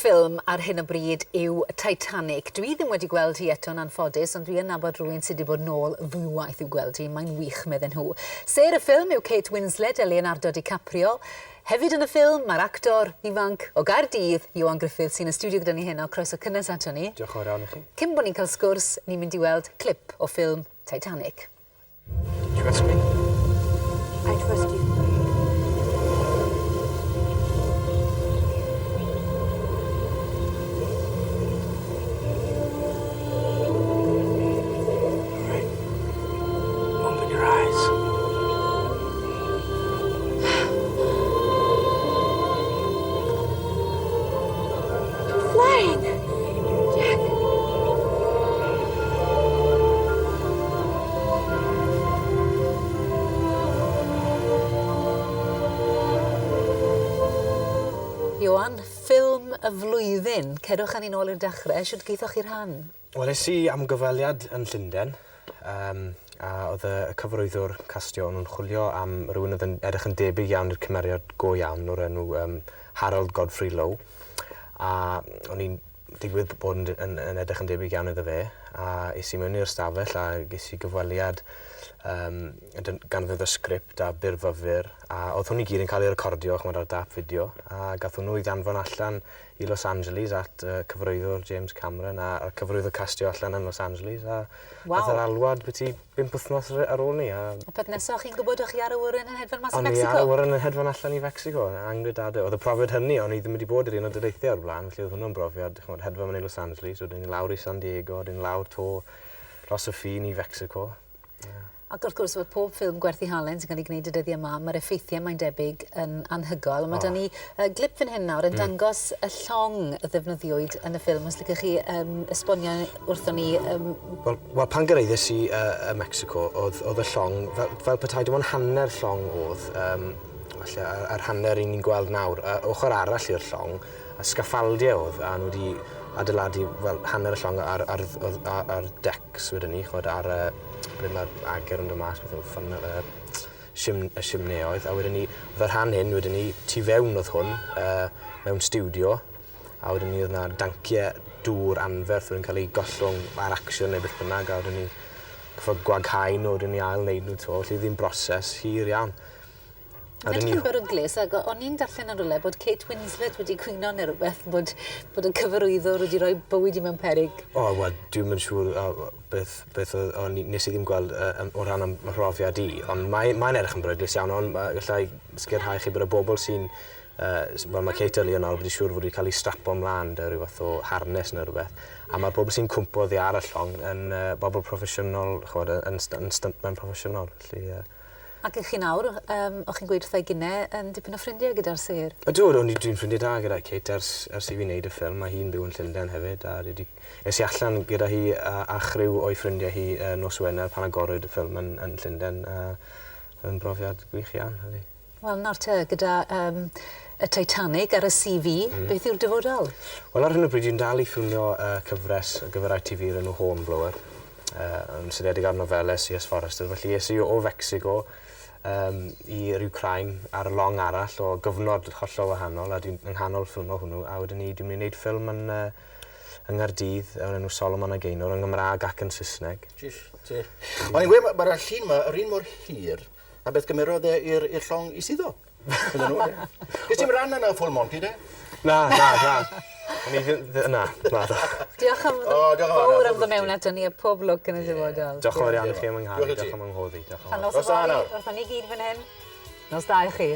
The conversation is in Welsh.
ffilm ar hyn o bryd yw Titanic. Dwi ddim wedi gweld hi eto'n anffodus, ond dwi yn nabod rhywun sydd wedi bod nôl ddwywaith i'w gweld hi. Mae'n wych, medden nhw. Sêr y ffilm yw Kate Winslet a Leonardo DiCaprio. Hefyd yn y ffilm, mae'r actor ifanc o Gaerdydd, Ioan Gruffudd, sy'n y stiwdio gyda ni heno. Croeso cynnes ato ni. Diolch yn fawr iawn i chi. Cyn bod ni'n cael sgwrs, ni'n mynd i weld clip o ffilm Titanic. Trust me? I trust you. All right. Open your eyes. Flying! Jack. Ioan, ffilm y flwyddyn. Cerwch â ni nôl i'r dechrau. Shwt gaethoch chi rhan? Wel, es i am gyfweliad yn Llundain, yym, a oedd y y cyfarwyddwr castio, o'n nhw'n chwilio am rywun oedd yn edrych yn debyg iawn i'r cymeriad go iawn o'r enw yym Harold Godfrey Lowe, a o'n i'n digwydd bod yn yn yn edrych yn debyg iawn iddo fe a es i mewn i'r stafell a ges i gyfweliad yym ganddo fo sgript a byrfyfyr a o'dd hwn i gyd yn ca'l ei recordio ch'mod ar dâp fideo a gath hwnnw 'i ddanfon allan i Los Angeles at y cyfarwyddwr James Cameron a a'r cyfarwyddwr castio allan yn Los Angeles a Waw. Ath yr alwad byti bump wthnos ar ar ôl 'ny a... A peth nesa o'ch chi'n gwbod o'ch chi ar awyren yn hedfan mas i O'n i Mecsico? ar awyren yn hedfan allan i Fecsico. Angredadwy. O'dd y profiad hynny o'n i ddim wedi bod i'r Unol Daleithiau o'r bla'n felly o'dd hwnnw'n brofiad ch'mod hedfan fyny i Los Angeles wedyn i lawr i San Diego wedyn lawr 'to dros y ffin i Fecsico. Ie. Ac wrth gwrs ma' pob ffilm gwerth 'i halen sy'n cael ei gwneud y dyddie 'ma, ma'r effeithie mae'n debyg yn anhygoel. A ma' 'da ni yy glip fan hyn nawr yn dangos y llong y ddefnyddiwyd yn y ffilm. Os licech chi yym esbonio wrthon ni yym... Wel wel pan gyraeddes i yy ym Mecsico o'dd o'dd y llong fel fel petai dim ond hanner llong o'dd yym falle yr yr hanner 'yn ni'n gweld nawr. Yy ochor arall i'r llong y sgaffaldie o'dd a o'n nw 'di adeiladu wel hanner y llong ar ar o'dd a- ar decs wedyn 'ny ch'mod ar y ble ma'r ager yn dod mas beth yw ffynnon yy shim- y simneoedd a wedyn 'ny o'dd y rhan hyn wedyn 'ny tu fewn o'dd hwn yy mewn stiwdio a wedyn 'ny o'dd 'na dancie dŵr anferth wedyn ca'l eu gollwng ar action neu beth bynnag a wedyn 'ny gorffod gwaghau nw wedyn 'ny ail neud nw 'to felly o'dd 'i'n broses hir iawn. Mae'n edrych yn beryglus ac o'n i'n darllen yn rywle bod Kate Winslet wedi cwyno neu rywbeth bod bod y cyfarwyddwr wedi rhoi bywyd i mewn peryg. O wel dwi'm yn siŵr o beth beth o'dd o'n i nes i ddim gweld yy yym o ran 'y mhrofiad i ond mae mae'n edrych yn beryglus iawn ond ma' gallai sicrhau chi bod y bobl sy'n yy s- wel ma' Kate a Lionel wedi siŵr fod wedi ca'l 'u strapo mlan 'da ryw fath o harness ne' rwbeth a ma'r bobl sy'n cwmpo oddi ar y llong yn yy bobl proffesiynol ch'mod yy yn st- yn stuntmen proffesiynol felly yy Ac ych chi nawr, yym, o'ch chi'n gweud wrtha i gynne, yn dipyn o ffrindiau gyda'r sêr? Ydw, o'n i, dwi'n ffrindiau da gyda Kate ers, ers i fi wneud y ffilm. Mae hi'n byw yn Llundain hefyd, a dwi 'di... Es i allan gyda hi a, a chriw o'i ffrindiau hi uh, nos Wener pan agorwyd y ffilm yn, yn Llundain. Uh, yn brofiad gwych iawn, ydy. Wel, nawr te, gyda um, y Titanic ar y CV, beth yw'r dyfodol? Wel, ar hyn o bryd, dwi'n dal i ffilmio uh, cyfres ar gyfer ITV o'r enw Hornblower. uh, yn seiliedig ar nofelau C.S. Forester. Felly es i o Fecsico um, i'r Ukraine ar long arall o gyfnod hollol wahanol a dwi'n yng nghanol ffilmo hwnnw a wedyn ni dwi'n mynd i wneud ffilm yn, uh, yng Nghaerdydd o'r enw Solomon a Gaynor yn Gymraeg ac yn Saesneg. Jish, ti. O'n i'n gweud, mae'r llun yma yr un mor hir a beth gymerodd e i'r llong i suddo. Ydyn nhw, ie. Ges ti'm ran yn y Full Monty, de? Na, na, na. O'n i ddim, na, na. Diolch am O, diolch yn fawr. fawr am ddod mewn ato ni a pob lwc yn y dyfodol. Diolch yn fawr iawn i chi am 'y nghael i, Diolch i ti. diolch am 'y nghoddi, diolch yn Tan fawr. nos Nos da yfory, nawr. wrthon ni gyd fan hyn. Nos da i chi.